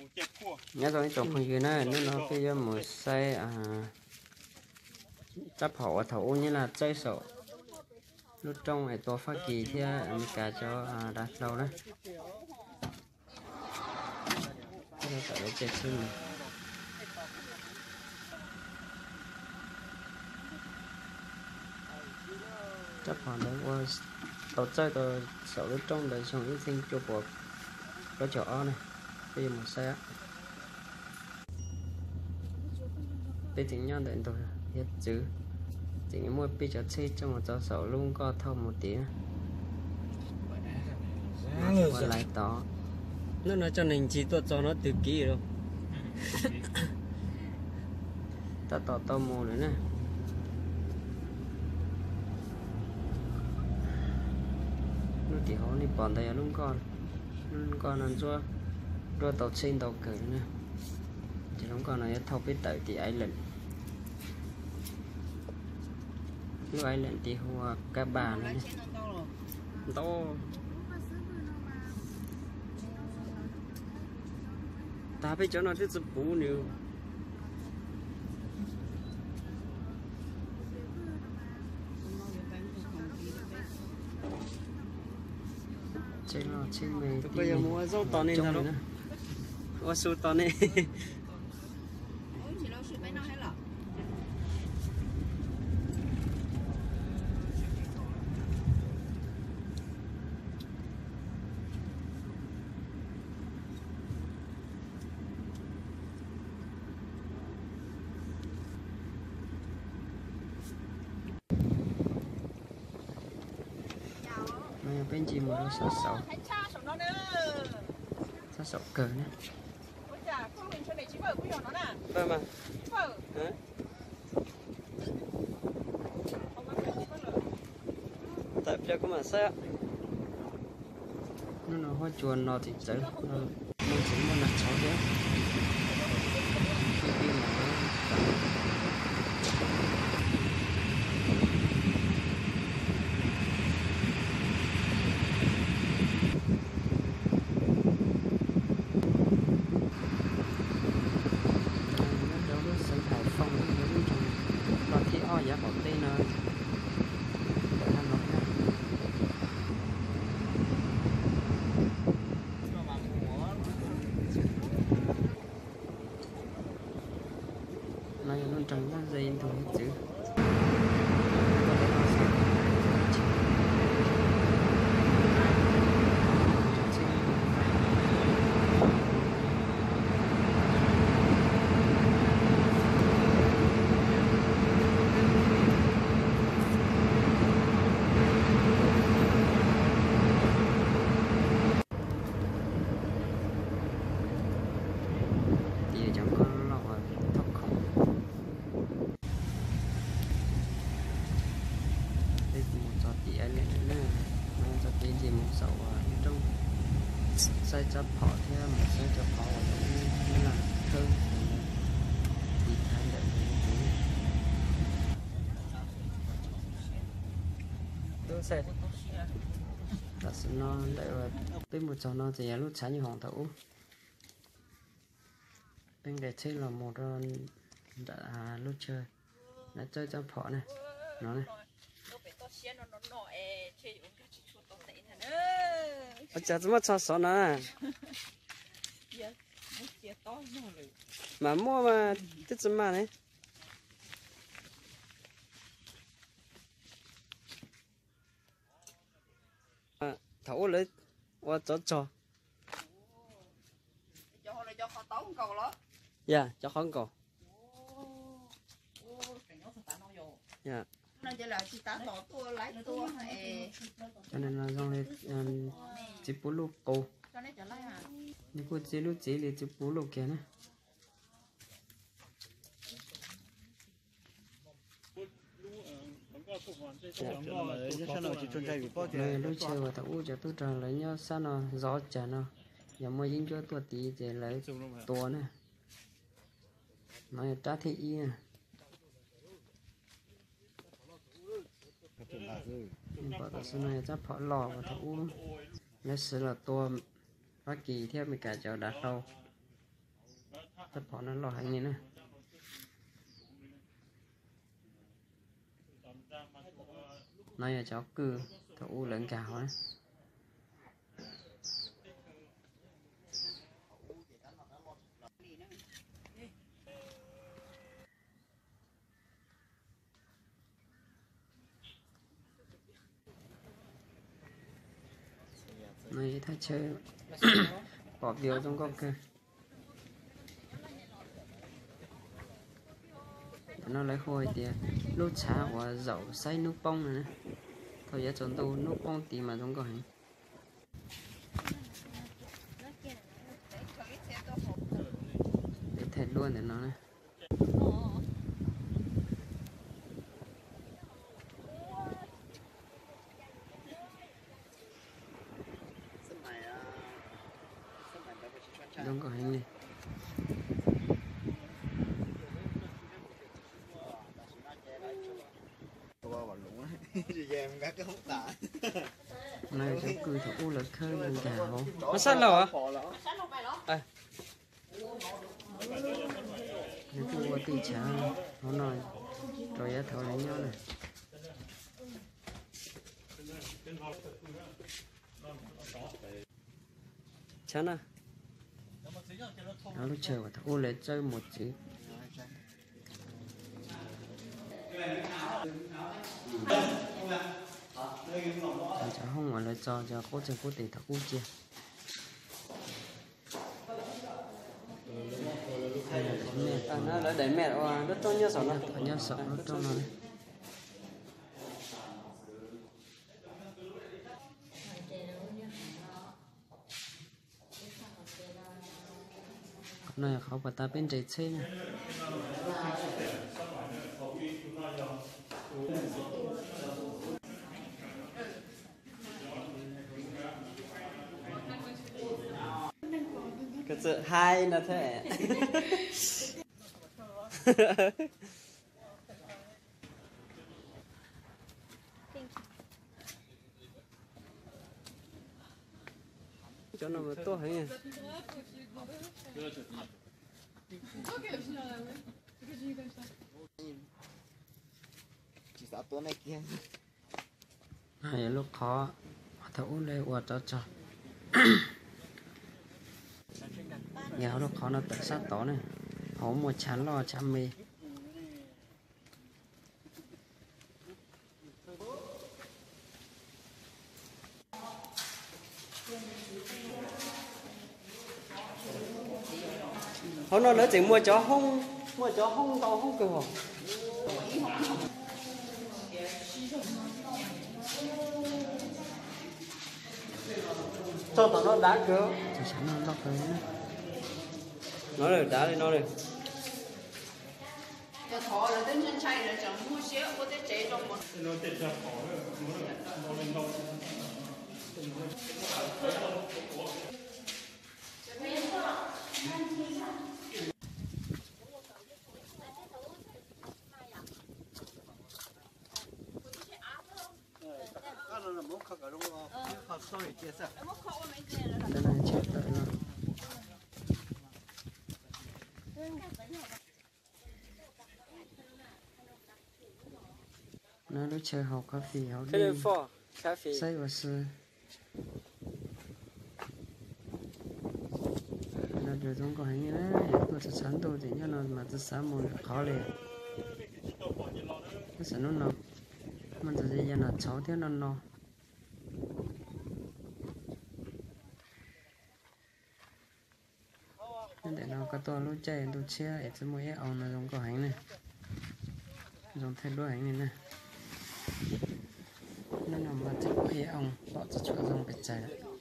Nyob zoo ib tsoom phooj ywg na, hnub no peb yuav mus saib rab phom uas thaum ub Nyab Laj txawb saum lub rooj es tua Fab Kis thiab Amelikas cov dav hlau na. Rab phom ntawd ua tau txawb tau saum lub rooj ntawd xyoo ib txhiab cuaj puas plaub caug ob na. Peb yuav mus saib. Peb tseem nyob ntawm ntug hiav txwv, tseem muaj peb cov tsheb coj mus txog saum lub nkoj thauj mus tid. Ua lais tod. Hnub no coj neeg ncig tuaj txog no twg kiv lawm. Tab tom tau mus lawm na. Lub tim hauv nej pom ntawd yog lub nkoj, lub nkoj no ntsuab, nruab tau tsheb ntau kawg li na. Ces lub nkoj no yuav thauj peb tawm tim island. Lub island tid hu ua Kab Pas no. Ntau. Tas peb cov no twb tsis puv nws. Tsheb loj tsheb me, tus koj yog mus ua zaub tos ne ntag los? Ua su tos ne? No yog peb ncig mus rau sab saud, sab saud kawg na. Tawm pliag kuv mam saib. Hnub no huab cua no tseem txawv, no tseem muaj nag tshauv thiab. Nyob rau lub xeev Hais Fooj, lub nroog loj thib ob yav qaum teb no ntawm Has Nois na. No yog lub nroog Mab Zes ntug hiav txwv. Tim cov nkoj loj uas thauj khoom. Peb mus txog tim lawm na, mus txog tim ces mus saum lub rooj saib tsob phom thiab mus saib cov phom uas lawv muab khawb tim thaiv ntawm tus. Tam sim no ntawm peb mus txog no ces yog lub tshav nyooj hoom thaum ub. Peb nqes tsheb los mus rau nram lub chaw lawv txawb tsob phom na, no na. Ua cas tsis muaj tsho xov na? Mas muaj mas twb tsis mag ne. Thaum ub lawv ua tsov rog. Yog cov qhov nkaus. Cov no zoo li txiv puv luj qus. Nws kuj txiv lub txiv li txiv puv luj kiag na. No yog lub chaw uas thaum ub cov tub rog lawv nyob sab no zov cag no, yog muaj yeeb ncuab tuaj tid ces lawv tua na. No yog rab thib ib na. Pom tam sim no yog rab phom loj uas thaum ub lawv siv los tua Fab Kis thiab Amelikas cov dav hlau. Tab phom no loj heev li na. No yog cov kwj thaum ub lawv nkag hauv na. No yog thaj chaw pom view zoo nkauj kawg. Cov no lawv hu hais tias lub tshav uas zaum saib hnub poob no na. Thaum yav tsaus ntuj hnub poob tid mas zoo nkauj heev. Peb thaij duab ntawm no na. Zoo nkauj heev li. No yog cov kwj thaum ub lawv khawb nkag hauv. Nws kuj ua tij tshav hauv no rau yav thaum lawv nyob na. Tshav na, lub chaw uas thaum ub lawv txawb mos txwv. Cov hoob uas lawv tso cov qub txeeg qub tes thaum ub cia. Lawv daim mej uas lub rooj nyob saum no, nyob saum lub rooj no. Qhov no yog qhov puag ta peb nres tsheb na. Koj txawm hais no thiab. Cov no mas tuaj heev. Tsis xav tuaj nej kiag. No yog lub qhov thaum ub lawv ua rov tso. Yog hauv lub qhov no tawm sab tod ne, hauv muaj tshav loj tshav me. Hauv no lawv tseem muaj cov hoob, muaj cov hoob ntau hoob kawg os. Txog tom no dav kawg. No dav li no li. No lub chaw haus coffee haus dej, saib ua si. No zoo nkauj heev li na, yog tuaj tshav tshav ntuj ces nyob no mas tsis xav mus lwm qhov li. Tab sis hnub no muaj ntsis ya nas tshauv thiab no no. Nyob ntawm no koj tuaj lub caij ntuj tshiab es tsis muaj ib oo no zoo nkauj heev ne. Zoo thaij duab heev li na. Hnub no mas tsis muaj ib oo pom tsis tshua zoo pes tsawg.